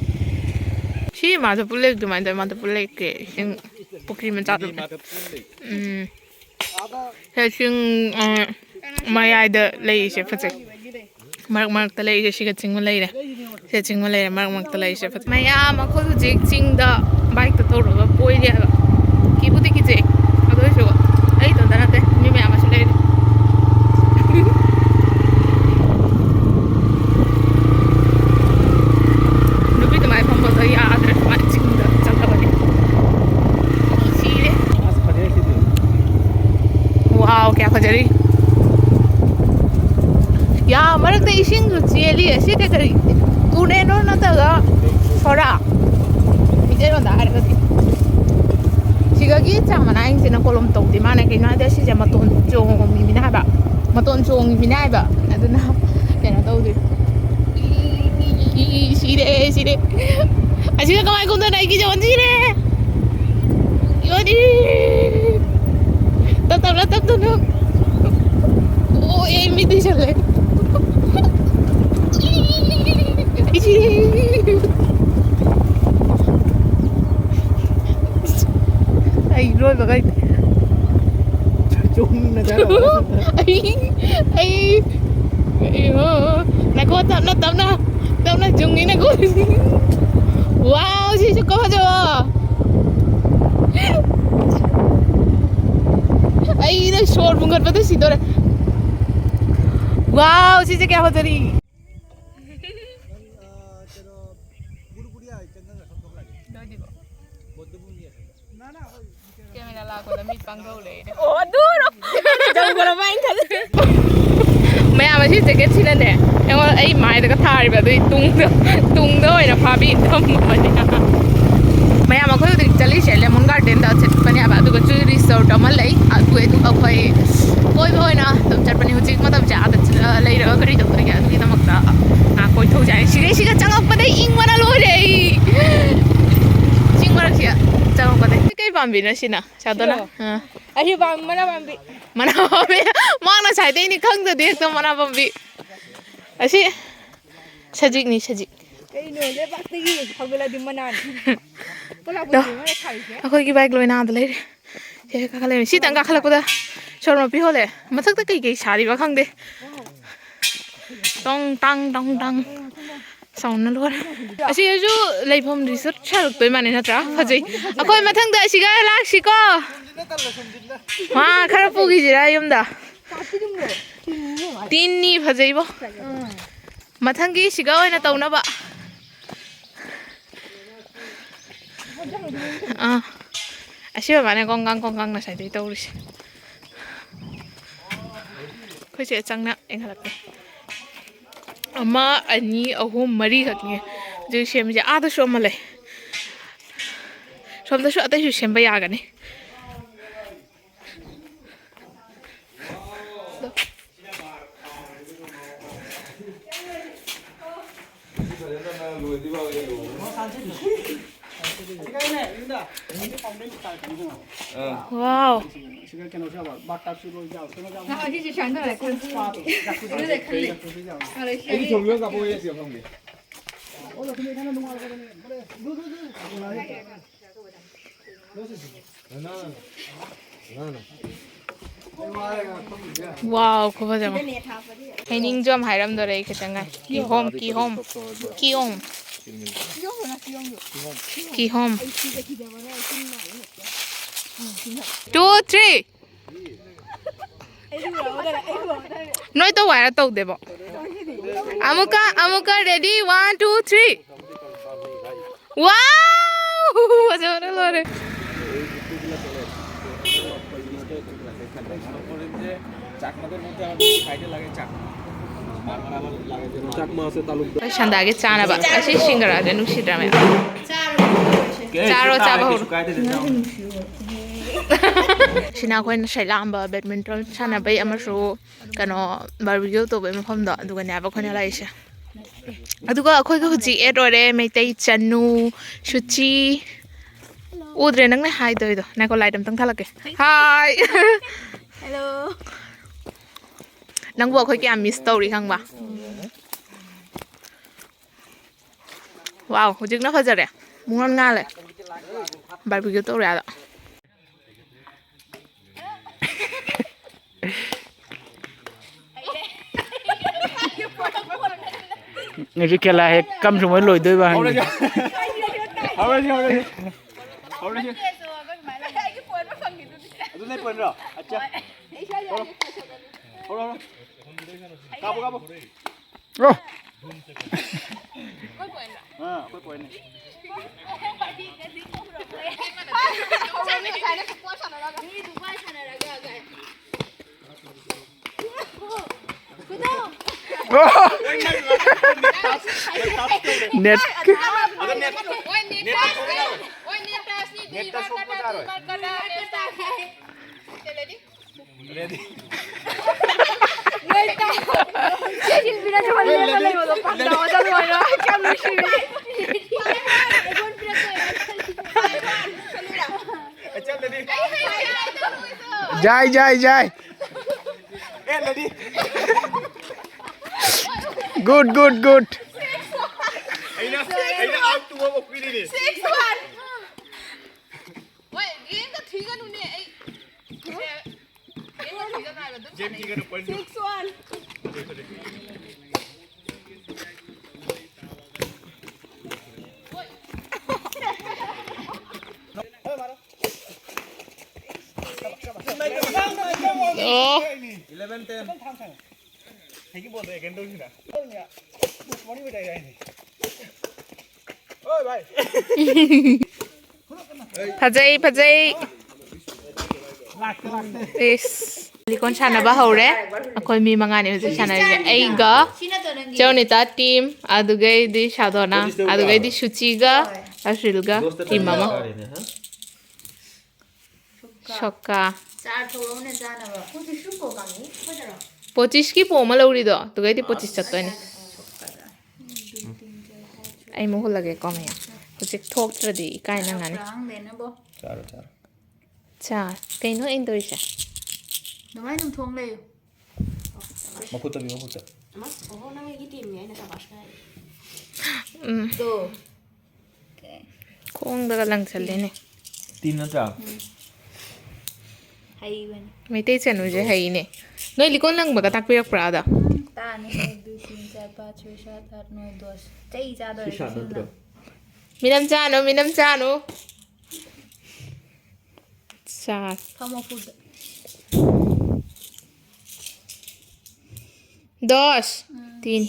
ꯁꯤ ꯃꯥꯙꯕꯄꯨꯔ ꯂꯩ ꯑꯗꯨꯃꯥꯏꯅ ꯇꯧꯋꯦ꯫ ꯃꯥꯙꯕꯄꯨꯔ ꯂꯩ ꯀꯦ ꯏꯁꯤꯡ ꯄꯨꯈ꯭ꯔꯤ ꯃꯆꯥꯗꯣ꯫ ꯎꯝ꯫ ꯁꯦ ꯆꯤꯡ, ꯑ, ꯃꯌꯥꯏꯗ ꯂꯩꯔꯤꯁꯦ ꯐꯖꯩ꯫ ꯃꯔꯛ ꯃꯔꯛꯇ ꯂꯩꯔꯤꯁꯦ ꯁꯤꯒ ꯆꯤꯡ ꯑꯃ ꯂꯩꯔꯦ꯫ ꯁꯤꯒ ꯆꯤꯡ ꯑꯃ ꯂꯩꯔꯦ ꯃꯔꯛ ꯃꯔꯛꯇ ꯂꯩꯔꯤꯁꯦ ꯐꯖꯩ꯫ ꯃꯌꯥꯝ ꯑꯩꯈꯣꯏ ꯍꯧꯖꯤꯛ ꯆꯤꯡꯗ ꯕꯥꯏꯛꯇ ꯇꯧꯔꯒ ꯀꯣꯏꯔꯤ ꯍꯥꯏꯕ꯫ ꯀꯤꯕꯨꯗꯤ ꯀꯤꯖꯩ꯫ ꯑꯗꯨ ꯑꯣꯏꯔꯁꯨ ꯑꯩ ꯏꯇꯣꯝꯇ ꯅꯠꯇꯦ꯫ ꯃꯤ ꯃꯌꯥꯝ ꯑꯃꯁꯨ ꯂꯩꯔꯤ꯫ ꯅꯨꯄꯤ ꯑꯗꯨꯃꯥꯏꯅ ꯐꯝꯕꯗꯣ ꯌꯥꯗ꯭ꯔꯦ꯫ ꯁꯨꯃꯥꯏꯅ ꯆꯤꯡꯗ ꯆꯠꯂꯕꯅꯤ꯫ ꯁꯤꯔꯦ꯫ ꯑꯁ, ꯐꯖꯩ ꯁꯤꯗꯤ꯫ ꯋꯥꯎ, ꯀꯌꯥ ꯐꯖꯔꯤ꯫ ꯌꯥ, ꯃꯔꯛꯇ ꯏꯁꯤꯡꯁꯨ ꯆꯦꯜꯂꯤ꯫ ꯑꯁꯤ ꯀꯩ ꯀꯔꯤ? ꯇꯨꯔꯦꯜꯂꯣ ꯅꯠꯇ꯭ꯔꯒ ꯁꯣꯔꯥ? ꯃꯩꯇꯩꯂꯣꯟꯗ ꯍꯥꯏꯔꯒꯗꯤ꯫ ꯁꯤꯗꯒꯤ ꯆꯥ ꯃꯅꯥꯁꯤꯡꯁꯤꯅ ꯀꯣꯂꯣꯝ ꯇꯧꯗꯦ꯫ ꯃꯥꯅ ꯀꯩꯅꯣ ꯍꯥꯏꯗꯤ ꯁꯤꯁꯦ ꯃꯇꯣꯟ ꯆꯣꯡꯉꯤꯃꯤꯅ ꯍꯥꯏꯕ꯫ ꯃꯇꯣꯟ ꯆꯣꯡꯉꯤꯃꯤꯅ ꯍꯥꯏꯕ꯫ ꯑꯗꯨꯅ ꯀꯩꯅꯣ ꯇꯧꯗꯦ꯫ ꯏ, ꯏ, ꯏ, ꯏ, ꯁꯤꯔꯦ, ꯁꯤꯔꯦ꯫ ꯑꯁꯤꯗ ꯀꯃꯥꯏ ꯀꯨꯝꯗꯣꯏꯅꯣ? ꯑꯩ ꯀꯤꯖꯕꯅ ꯁꯤꯔꯦ꯫ ꯌꯣꯅꯤ꯫ ꯇꯞ ꯇꯞꯅ, ꯇꯞ ꯇꯞꯅ꯫ ꯑꯣ, ꯑꯩ ꯃꯤꯠꯇꯤ ꯁꯜꯂꯦ꯫ ꯑꯩ ꯁꯤꯔꯦ꯫ ꯑꯩ ꯂꯣꯏꯕꯒ ꯆꯨꯝꯅ ꯆꯠꯂꯣ꯫ ꯑꯩ, ꯑꯩ, ꯑꯩ, ꯑꯣ, ꯅꯥꯀꯣ, ꯇꯞꯅ, ꯇꯞꯅ, ꯇꯞꯅ ꯆꯨꯝꯉꯤ ꯅꯥꯀꯣ꯫ ꯋꯥꯎ, ꯁꯤꯁꯨ ꯀꯐꯖꯕ꯫ ꯑꯩꯅ ꯁꯣꯔ ꯐꯨꯟꯒꯠꯄꯗ ꯁꯤꯗꯣꯔꯦ꯫ ꯋꯥꯎ, ꯁꯤꯁꯦ ꯀꯌꯥ ꯐꯖꯔꯤ꯫ ꯅꯪ, ꯑ, ꯀꯩꯅꯣ, ꯕꯨꯔꯨ ꯕꯨꯔꯤꯌꯥ ꯆꯪꯉꯒ ꯁꯛꯇꯣꯛꯂꯒꯦ꯫ ꯂꯣꯏꯗ꯭ꯔꯤꯕꯣ? ꯕꯣꯙ ꯚꯨꯃꯤ ꯑꯁꯦ꯫ ꯀꯦꯃꯦꯔꯥ ꯂꯥꯛꯄꯗ ꯃꯤꯠ ꯄꯥꯡꯊꯧꯔꯦ ꯑꯩꯅ꯫ ꯑꯣ, ꯑꯗꯨꯔꯣ? ꯇꯧꯈ꯭ꯔꯕ ꯑꯩꯅ ꯈꯜꯂꯦ꯫ ꯃꯌꯥꯝ ꯑꯁꯤ ꯖꯦꯀꯦꯠꯁꯤꯅꯅꯦ, ꯑꯩꯉꯣꯟꯗ, ꯑꯩ ꯃꯥꯏꯗꯒ ꯊꯥꯔꯤꯕ ꯑꯗꯨꯏ ꯇꯨꯡꯗ, ꯇꯨꯡꯗ ꯑꯣꯏꯅ ꯐꯥꯕꯤ ꯊꯝꯕꯅꯦ꯫ ꯃꯌꯥꯝ ꯑꯩꯈꯣꯏ ꯍꯧꯖꯤꯛ ꯆꯠꯂꯤꯁꯦ ꯂꯦꯃꯣꯟ ꯒꯥꯔꯗꯦꯟꯗ ꯆꯠꯄꯅꯦꯕ, ꯑꯗꯨꯒ ꯆꯨ ꯔꯤꯁꯣꯔꯠ ꯑꯃ ꯂꯩ, ꯑꯗꯨ ꯑꯗꯨ ꯑꯩꯈꯣꯏ ꯀꯣꯏꯕ ꯑꯣꯏꯅ ꯑꯗꯨꯝ ꯆꯠꯄꯅꯦ꯫ ꯍꯧꯖꯤꯛ ꯃꯇꯝꯁꯦ ꯑꯥꯗ ꯆꯠ-, ꯂꯩꯔꯒ ꯀꯔꯤ ꯇꯧꯗꯣꯏꯒꯦ? ꯑꯗꯨꯒꯤꯗꯃꯛꯇ ꯉꯥꯏꯍꯥꯛ ꯀꯣꯏꯊꯣꯛꯎꯁꯦ ꯍꯥꯏꯅ ꯁꯤꯔꯦ꯫ ꯁꯤꯒ ꯆꯪꯉꯛꯄꯗ ꯏꯪꯕꯅ ꯂꯣꯏꯔꯦ ꯑꯩ꯫ ꯆꯤꯡ ꯃꯔꯛꯁꯤꯗ ꯆꯪꯉꯛꯄꯗ꯫ ꯀꯩ ꯄꯥꯝꯕꯤꯅꯣ ꯁꯤꯅ? ꯁꯥꯗꯣꯅ? ꯁꯤꯔꯣ? ꯑꯥ꯫ ꯑꯩꯁꯨ ꯄꯥꯝꯃꯤ, ꯃꯅꯥ ꯄꯥꯝꯕꯤ꯫ ꯃꯅꯥ ꯄꯥꯝꯕꯤ꯫ ꯃꯥꯅ ꯁꯥꯏꯗꯩꯅꯤ ꯈꯪꯗꯗꯤ ꯍꯦꯛꯇ ꯃꯅꯥ ꯄꯥꯝꯕꯤ꯫ ꯑꯁꯤ ꯁꯖꯤꯛꯅꯤ, ꯁꯖꯤꯛ꯫ ꯀꯩꯅꯣ, ꯂꯩꯕꯥꯛꯇꯒꯤ ꯍꯧꯒꯠꯂꯗꯤ ꯃꯅꯥꯅꯤ꯫ ꯀꯣꯂꯥꯄꯨꯔꯤ ꯃꯣꯏꯅ ꯊꯥꯔꯤꯁꯦ꯫ ꯑꯩꯈꯣꯏꯒꯤ ꯕꯥꯏꯛ ꯂꯣꯏꯅ ꯑꯥꯗ ꯂꯩꯔꯦ꯫ ꯁꯤꯗ ꯀꯥꯈꯠꯂꯛꯏ꯫ ꯁꯤꯇꯪ ꯀꯥꯈꯠꯂꯛꯄꯗ ꯁꯣꯔ ꯃꯄꯤ ꯍꯣꯜꯂꯦ꯫ ꯃꯊꯛꯇ ꯀꯩꯀꯩ ꯁꯥꯔꯤꯕ ꯈꯪꯗꯦ꯫ ꯇꯣꯡ ꯇꯥꯡ, ꯇꯣꯡ ꯇꯥꯡ꯫ ꯁꯥꯎꯟꯅ ꯂꯣꯏꯔꯦ꯫ ꯑꯁꯤꯗꯁꯨ ꯂꯩꯐꯝ ꯔꯤꯁꯣꯔꯠ ꯁꯥꯔꯛꯇꯣꯏ ꯃꯥꯅꯤ, ꯅꯠꯇ꯭ꯔꯥ? ꯐꯖꯩ꯫ ꯑꯩꯈꯣꯏ ꯃꯊꯪꯗ ꯑꯁꯤꯒ ꯂꯥꯛꯁꯤꯀꯣ꯫ ꯃꯥ ꯈꯔ ꯄꯨꯈꯤꯁꯤꯔꯥ ꯌꯨꯝꯗ? ꯇꯤꯟꯅꯤ ꯐꯖꯩꯕꯣ꯫ ꯃꯊꯪꯒꯤ ꯁꯤꯒ ꯑꯣꯏꯅ ꯇꯧꯅꯕ꯫ ꯑꯥ꯫ ꯑꯁꯤ ꯃꯃꯥꯅꯦ ꯀꯣꯡꯒꯥꯡ ꯀꯣꯡꯒꯥꯡ ꯉꯁꯥꯏꯗꯩ ꯇꯧꯔꯤꯁꯦ꯫ ꯑꯩꯈꯣꯏꯁꯦ ꯆꯪꯅ ꯌꯦꯡꯍꯜꯂꯛꯀꯦ꯫ ꯑꯃ, ꯑꯅꯤ, ꯑꯍꯨꯝ, ꯃꯔꯤꯈꯛꯅꯦ ꯍꯧꯖꯤꯛ ꯁꯦꯝꯃꯤꯁꯦ꯫ ꯑꯥꯗꯁꯨ ꯑꯃ ꯂꯩ꯫ ꯁꯣꯝꯗꯁꯨ ꯑꯇꯩꯁꯨ ꯁꯦꯝꯕ ꯌꯥꯒꯅꯤ꯫ Wow. ꯑꯩꯒꯤ ꯊꯣꯡꯕꯤꯌꯣ ꯀꯥꯄꯣꯛꯑꯦ ꯁꯤꯗ ꯐꯝꯒꯦ꯫ Wow, ꯈꯨꯐꯖ ꯑꯃ꯫ ꯍꯩꯅꯤꯡꯁꯨ ꯌꯥꯝ ꯍꯥꯏꯔꯝꯗꯣꯔꯦ ꯑꯩ ꯈꯤꯇꯪ ꯉꯥꯏ꯫ ꯀꯤꯍꯣꯝ, ꯀꯤꯍꯣꯝ, ꯀꯤꯍꯣꯝ꯫ ꯀꯤꯍꯣꯝ꯫ Two, three. ꯅꯣꯏ ꯇꯧ ꯍꯥꯏꯔ ꯇꯧꯗꯦꯕꯣ꯫ ꯑꯃꯨꯛꯀ, ꯑꯃꯨꯛꯀ, ready, one, two, three. Wow! ꯐꯖꯕꯅ ꯂꯣꯏꯔꯦ꯫ ꯆꯥꯛ ꯃꯗꯨ ꯅꯠꯇꯦ, ꯍꯥꯏꯗꯤ ꯂꯥꯛꯑꯦ ꯆꯥꯛ꯫ ꯑꯩꯈꯣꯏ ꯁꯟꯗꯥꯒꯤ ꯆꯥꯅꯕ ꯑꯁꯤ ꯁꯤꯡꯒꯔꯥꯁꯦ ꯅꯨꯡꯁꯤꯗ꯭ꯔꯥ ꯃꯌꯥꯝ? ꯆꯥꯔꯣ, ꯆꯥꯕ ꯍꯧꯔꯣ꯫ ꯁꯤꯅ ꯑꯩꯈꯣꯏꯅ ꯉꯁꯥꯏ ꯂꯥꯛꯑꯝꯕ badminton ꯁꯥꯟꯅꯕꯩ ꯑꯃꯁꯨ ꯀꯩꯅꯣ barbecue ꯇꯧꯕꯩ ꯃꯐꯝꯗꯣ ꯑꯗꯨꯒꯅꯦꯕ ꯑꯩꯈꯣꯏꯅ ꯂꯥꯛꯏꯁꯦ꯫ ꯑꯗꯨꯒ ꯑꯩꯈꯣꯏꯒ ꯍꯧꯖꯤꯛ add ꯑꯣꯏꯔꯦ ꯃꯩꯇꯩ ꯆꯅꯨ, ꯁꯨꯆꯤ꯫ ꯎꯗ꯭ꯔꯦ ꯅꯪꯅ ꯍꯥꯏꯗꯣꯏꯗꯣ꯫ ꯉꯥꯏꯈꯣ, light ꯑꯝꯇꯪ ꯊꯥꯜꯂꯛꯀꯦ꯫ Hi꯫ Hello꯫ ꯅꯪꯕꯨ ꯑꯩꯈꯣꯏ ꯀꯌꯥꯝ miss ꯇꯧꯔꯤ ꯈꯪꯕ? Wow, ꯍꯧꯖꯤꯛꯅ ꯐꯖꯔꯦ꯫ ꯄꯨꯡꯉꯥꯟ ꯉꯥꯜꯂꯦ꯫ Barbecue ꯇꯧꯔꯦ ꯑꯗ꯫ ꯉꯁꯤ ꯈꯦꯂꯥ ꯍꯦꯛ ꯀꯝ ꯁꯨꯃꯥꯏꯅ ꯂꯣꯏꯗꯣꯏꯕ ꯍꯪꯉꯤ꯫ ꯍꯧꯔꯁꯤ, ꯍꯧꯔꯁꯤ꯫ ꯍꯧꯔꯁꯤ꯫ ꯑꯗꯨ ꯅꯣꯏ ꯄꯣꯏꯟꯔꯣ? ꯑꯠꯆꯥ꯫ ꯍꯧꯔꯣ, ꯍꯧꯔꯣ꯫ ꯀꯥꯞꯄꯣ, ꯀꯥꯞꯄꯣ꯫ ꯑꯣ꯫ ꯑꯥ, ꯑꯩꯈꯣꯏ ꯄꯣꯏꯟꯅꯤ꯫ ꯑꯣ꯫ Net꯫ ꯑꯗꯣ net, net touch ꯇꯧꯊꯣꯛꯄ ꯌꯥꯔꯣꯏ꯫ Ready? ꯆꯦ ꯁꯤꯜꯕꯤꯅ ꯁꯣꯝꯗ ꯂꯦꯞꯄ ꯂꯩꯕꯗꯣ ꯄꯥꯝꯖꯕꯗ ꯂꯣꯏꯔꯦ꯫ ꯀꯌꯥꯝ ꯅꯨꯡꯁꯤꯕꯤ꯫ ꯑꯩ ꯆꯠꯂꯅꯤ꯫ ꯖꯥꯏ, ꯖꯥꯏ, ꯖꯥꯏ꯫ ꯑꯦ, ready? Good, good, good꯫ ꯑꯩꯅ, ꯑꯩꯅ out to of ꯄꯤꯔꯤꯅꯤ꯫ Six one꯫ ꯍꯣꯏ, game ꯒ ꯊꯤꯒꯅꯨꯅꯦ, ꯑꯩ꯫ ꯁꯦ, game ꯒ ꯊꯤꯒꯅꯨ ꯍꯥꯏꯕ, ꯑꯗꯨꯝ ꯁꯥꯟꯅꯩ꯫ Six one꯫ ꯑꯣ꯫ Eleven ten꯫ ꯐꯖꯩ, ꯐꯖꯩ꯫ ꯏꯁ꯫ ꯂꯤꯀꯣꯟ ꯁꯥꯟꯅꯕ ꯍꯧꯔꯦ꯫ ꯑꯩꯈꯣꯏ ꯃꯤ ꯃꯉꯥꯅꯤ ꯍꯧꯖꯤꯛ ꯁꯥꯟꯅꯔꯤꯁꯦ꯫ ꯑꯩꯒ ꯆꯦ ꯑꯣꯅꯤꯇꯥ ꯇꯤꯝ, ꯑꯗꯨꯒꯩꯗꯤ ꯁꯥꯗꯣꯅꯥ, ꯑꯗꯨꯒꯩꯗꯤ ꯁꯨꯆꯤꯒ ꯑꯁ꯭ꯔꯤꯜꯒ ꯇꯤꯝ ꯑꯃ꯫ ꯁꯣꯛꯀꯥ꯫ ꯆꯥꯔ ꯊꯣꯛꯂꯛꯎꯅꯦ ꯆꯥꯅꯕ꯫ ꯄꯣꯆꯤꯁꯀꯤ ꯄꯣ ꯑꯃ ꯂꯧꯔꯤꯗꯣ, ꯑꯗꯨꯒꯩꯗꯤ ꯄꯣꯆꯤꯁ ꯆꯠꯇꯣꯏꯅꯦ꯫ ꯑꯩ ꯃꯍꯨꯠꯂꯒꯦꯀꯣ ꯃꯌꯥꯝ꯫ ꯍꯧꯖꯤꯛ ꯊꯣꯛꯇ꯭ꯔꯗꯤ ꯏꯀꯥꯏ ꯅꯪꯉꯅꯤ꯫ ꯆꯥꯔꯣ, ꯆꯥꯔꯣ꯫ ꯆꯥ꯫ ꯀꯩꯅꯣ ꯑꯩꯅ ꯇꯧꯔꯤꯁꯦ? ꯑꯗꯨꯃꯥꯏꯅ ꯑꯗꯨꯝ ꯊꯣꯡ ꯂꯩꯌꯨ꯫ ꯃꯈꯨꯠꯇ ꯄꯤ, ꯃꯈꯨꯠꯇ꯫ ꯑꯃ, ꯑꯣꯍꯣ, ꯅꯪ ꯑꯩꯒꯤ ꯇꯤꯝꯅꯦ, ꯑꯩꯅ ꯁꯕꯥꯁ ꯀꯥꯏ꯫ ꯎꯝ꯫ ꯇꯣ꯫ ꯈꯣꯡꯗꯒ ꯂꯪꯁꯜꯂꯦꯅꯦ꯫ ꯇꯤꯝ ꯅꯠꯇ꯭ꯔꯥ? ꯎꯝ꯫ ꯍꯩꯕꯅꯤ꯫ ꯃꯩꯇꯩ ꯆꯅꯨꯁꯦ ꯍꯩꯅꯦ꯫ ꯅꯣꯏ ꯂꯤꯀꯣꯟ ꯂꯪꯕꯒ ꯇꯥꯛꯄꯤꯔꯛꯄ꯭ꯔꯥ ꯑꯗ? ꯎꯝ, ꯇꯥꯅꯤ꯫ ꯑꯦꯛ, ꯗꯨꯏ, ꯇꯤꯟ, ꯆꯥꯔ, ꯄꯥꯟꯆ, ꯁꯣꯏ, ꯁꯥꯠ, ꯑꯥꯠ, ꯅꯣꯏ, ꯗꯣꯁ꯫ ꯆꯩ ꯆꯥꯗꯣꯔꯦ ꯁꯤ ꯁꯥꯠ ꯁꯤꯅ꯫ ꯅꯠꯇ꯭ꯔꯣ? ꯃꯤꯅꯝ ꯆꯥꯅꯨ, ꯃꯤꯅꯝ ꯆꯥꯅꯨ꯫ ꯆꯥꯔ꯫ ꯐꯝꯃꯣ ꯐꯨꯗ꯫ ꯗꯣꯁ꯫ ꯎꯝ꯫ ꯇꯤꯟ꯫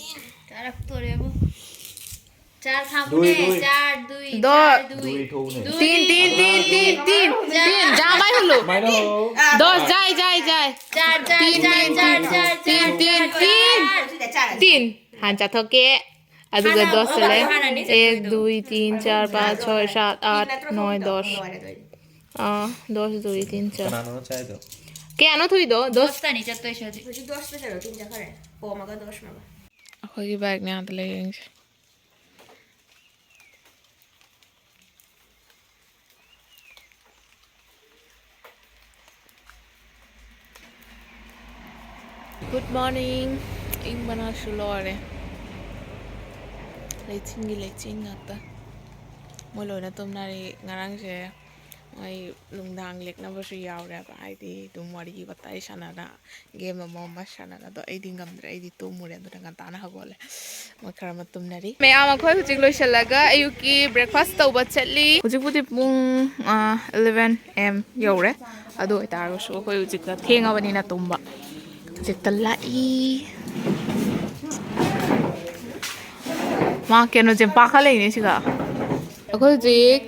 ꯆꯥꯔꯛꯇꯣꯔꯦꯕꯨ꯫ ꯆꯥꯔ ꯈꯥꯝꯃꯨꯅꯦ꯫ ꯗꯨꯏ, ꯗꯨꯏ꯫ ꯆꯥꯔ ꯗꯨꯏ, ꯗꯣ-, ꯆꯥꯔ ꯗꯨꯏ꯫ ꯗꯨꯏ ꯊꯣꯛꯎꯅꯦ꯫ ꯇꯤꯟ, ꯇꯤꯟ, ꯇꯤꯟ, ꯇꯤꯟ, ꯇꯤꯟ꯫ ꯇꯤꯟ, ꯖꯥꯝ ꯍꯥꯏ ꯍꯨꯜꯂꯨ꯫ ꯁꯨꯃꯥꯏꯅ ꯍꯧ꯫ ꯗꯣꯁ, ꯖꯥꯏ, ꯖꯥꯏ, ꯖꯥꯏ꯫ ꯆꯥꯔ, ꯆꯥꯔ, ꯇꯤꯟ, ꯆꯥꯔ, ꯇꯤꯟ, ꯆꯥꯔ, ꯇꯤꯟ, ꯆꯥꯔ, ꯇꯤꯟ, ꯆꯥꯔ꯫ ꯇꯤꯟ꯫ ꯍꯥꯟ ꯆꯥꯊꯣꯛꯀꯦ꯫ ꯑꯗꯨꯒ ꯍꯥꯟꯅ ꯗꯣꯁ ꯆꯠꯂꯦ꯫ ꯍꯥꯟꯅꯅꯤ ꯑꯦꯛ, ꯆꯠꯇꯣꯏꯗꯣ꯫ ꯗꯨꯏ, ꯇꯤꯟ, ꯆꯥꯔ, ꯄꯥꯟꯆ, ꯁꯣꯏ, ꯁꯥꯠ, ꯇꯤꯟ ꯑꯥꯠ, ꯅꯠꯇ꯭ꯔꯣ ꯅꯣꯏ, ꯍꯧꯖꯤꯛꯇꯣ? ꯗꯣꯁ꯫ ꯅꯨꯡꯉꯥꯏꯔꯦ ꯑꯗꯨꯑꯣꯏꯗꯤ꯫ ꯑꯥ, ꯗꯣꯁ, ꯗꯨꯏ, ꯇꯤꯟ, ꯆꯥꯔ꯫ ꯀꯅꯥꯅꯣ ꯆꯥꯏꯗꯣ? ꯀꯌꯥꯅꯣ ꯊꯣꯛꯏꯗꯣ? ꯗꯣꯁ꯫ ꯗꯣꯁꯇꯅꯤ ꯆꯠꯇꯣꯏꯁꯦ ꯍꯧꯖꯤꯛ꯫ ꯍꯧꯖꯤꯛ ꯗꯣꯁꯇ ꯆꯠꯂꯣ, ꯇꯤꯟ ꯆꯠꯈ꯭ꯔꯦ꯫ ꯄꯣꯝꯃꯒ ꯗꯣꯁ ꯃꯥꯕ꯫ ꯑꯩꯈꯣꯏꯒꯤ ꯕꯥꯏꯛꯅꯦ ꯑꯥꯗ ꯂꯩꯔꯦ ꯌꯦꯡꯁꯦ꯫ Good morning. ꯏꯪꯕꯅꯁꯨ ꯂꯣꯏꯔꯦ꯫ ꯂꯩꯆꯤꯟꯒꯤ ꯂꯩꯆꯤꯟ ꯉꯥꯛꯇ꯫ ꯃꯣꯏ ꯂꯣꯏꯅ ꯇꯨꯝꯅꯔꯤ꯫ ꯉꯔꯥꯡꯁꯦ ꯃꯣꯏ ꯅꯨꯡꯗꯥꯡ ꯂꯦꯛꯅꯕꯁꯨ ꯌꯥꯎꯔꯦꯕ, ꯍꯥꯏꯗꯤ ꯑꯗꯨꯝ ꯋꯥꯔꯤ ꯋꯥꯇꯥꯏ ꯁꯥꯟꯅꯗꯅ ꯒꯦꯝ ꯑꯃ ꯑꯃ ꯁꯥꯟꯅꯗꯅ꯫ ꯑꯗꯣ ꯑꯩꯗꯤ ꯉꯝꯗ꯭ꯔꯦ, ꯑꯩꯗꯤ ꯇꯨꯝꯃꯨꯔꯦ꯫ ꯑꯗꯨꯅ ꯉꯟꯇꯥꯅ ꯍꯧꯒꯠꯂꯦ꯫ ꯃꯣꯏ ꯈꯔ ꯑꯃ ꯇꯨꯝꯅꯔꯤ꯫ ꯃꯌꯥꯝ ꯑꯩꯈꯣꯏ ꯍꯧꯖꯤꯛ ꯂꯣꯏꯁꯤꯜꯂꯒ ꯑꯌꯨꯛꯀꯤ breakfast ꯇꯧꯕ ꯆꯠꯂꯤ꯫ ꯍꯧꯖꯤꯛꯄꯨꯗꯤ ꯄꯨꯡ, ꯑ, eleven a.m. ꯌꯧꯔꯦ꯫ ꯑꯗꯨ ꯑꯣꯏꯇꯥꯔꯒꯁꯨ ꯑꯩꯈꯣꯏ ꯍꯧꯖꯤꯛꯇ ꯊꯦꯡꯉꯕꯅꯤꯅ ꯇꯨꯝꯕ꯫ ꯍꯧꯖꯤꯛꯇ ꯂꯥꯛꯏ꯫ ꯃꯥ ꯀꯩꯅꯣꯁꯦ ꯄꯥꯈꯠꯂꯛꯏꯅꯦ ꯁꯤꯒ꯫ ꯑꯩꯈꯣꯏ ꯍꯧꯖꯤꯛ,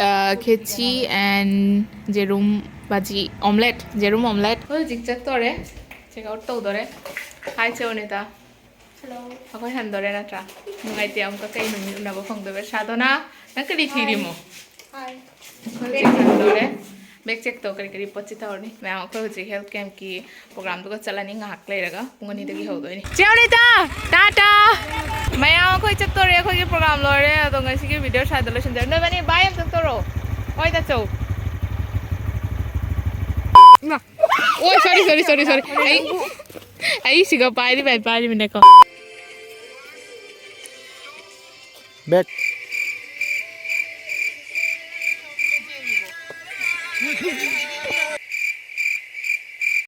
ꯑ, ꯈꯦꯆꯤ and ꯌꯦꯔꯨꯝ ꯕꯥꯖꯤ ꯑꯣꯝꯂꯦꯠ, ꯌꯦꯔꯨꯝ ꯑꯣꯝꯂꯦꯠ꯫ ꯑꯩꯈꯣꯏ ꯍꯧꯖꯤꯛ ꯆꯠꯇꯣꯔꯦ, ꯆꯦꯛ ꯑꯥꯎꯠ ꯇꯧꯗꯣꯔꯦ꯫ ꯍꯥꯏ ꯆꯦ ꯑꯣꯅꯤꯇꯥ꯫ ꯍꯜꯂꯣ꯫ ꯑꯩꯈꯣꯏ ꯍꯟꯗꯣꯔꯦ ꯅꯠꯇ꯭ꯔꯥ? ꯅꯨꯡꯉꯥꯏꯇꯦ, ꯑꯃꯨꯛꯀ ꯀꯩ ꯅꯨꯃꯤꯠ ꯎꯅꯕ ꯐꯪꯗꯣꯏꯕ? ꯁꯥꯗꯣꯅꯥ, ꯅꯪ ꯀꯔꯤ ꯊꯤꯔꯤꯃꯣ? ꯍꯥꯏ꯫ ꯑꯩꯈꯣꯏ ꯍꯧꯖꯤꯛ ꯍꯟꯗꯣꯔꯦ꯫ ꯕꯦꯛ ꯆꯦꯛ ꯇꯧ, ꯀꯔꯤ ꯀꯔꯤ ꯄꯣꯠ ꯆꯩ ꯇꯧꯔꯅꯤ꯫ ꯃꯌꯥꯝ ꯑꯩꯈꯣꯏ ꯍꯧꯖꯤꯛ ꯍꯦꯜꯊ ꯀꯦꯝꯞꯀꯤ ꯄ꯭ꯔꯣꯒ꯭ꯔꯥꯝꯗꯨꯒ ꯆꯠꯂꯅꯤ ꯉꯥꯏꯍꯥꯛ ꯂꯩꯔꯒ꯫ ꯄꯨꯡ ꯑꯅꯤꯗꯒꯤ ꯍꯧꯗꯣꯏꯅꯤ꯫ ꯆꯦ ꯑꯣꯅꯤꯇꯥ, ꯇꯥꯇꯥ꯫ ꯃꯌꯥꯝ ꯑꯩꯈꯣꯏ ꯆꯠꯇꯣꯔꯦ, ꯑꯩꯈꯣꯏꯒꯤ ꯄ꯭ꯔꯣꯒ꯭ꯔꯥꯝ ꯂꯣꯏꯔꯦ꯫ ꯑꯗꯣ ꯉꯁꯤꯒꯤ ꯚꯤꯗꯤꯑꯣ ꯁ꯭ꯋꯥꯏꯗ ꯂꯣꯏꯁꯤꯟꯖꯔꯦ꯫ ꯅꯣꯏꯕꯅꯤ ꯕꯥꯏ ꯑꯝꯇ ꯇꯧꯔꯣ꯫ ꯍꯣꯏ ꯇꯥꯆꯧ꯫ ꯏꯃꯥ꯫ ꯑꯣ, ꯁꯣꯔꯤ, ꯁꯣꯔꯤ, ꯁꯣꯔꯤ, ꯁꯣꯔꯤ꯫ ꯑꯩ, ꯑꯩ ꯁꯤꯒ ꯄꯥꯏꯔꯤꯕ, ꯄꯥꯏꯔꯤꯕꯅꯦꯀꯣ꯫ ꯕꯦꯛ꯫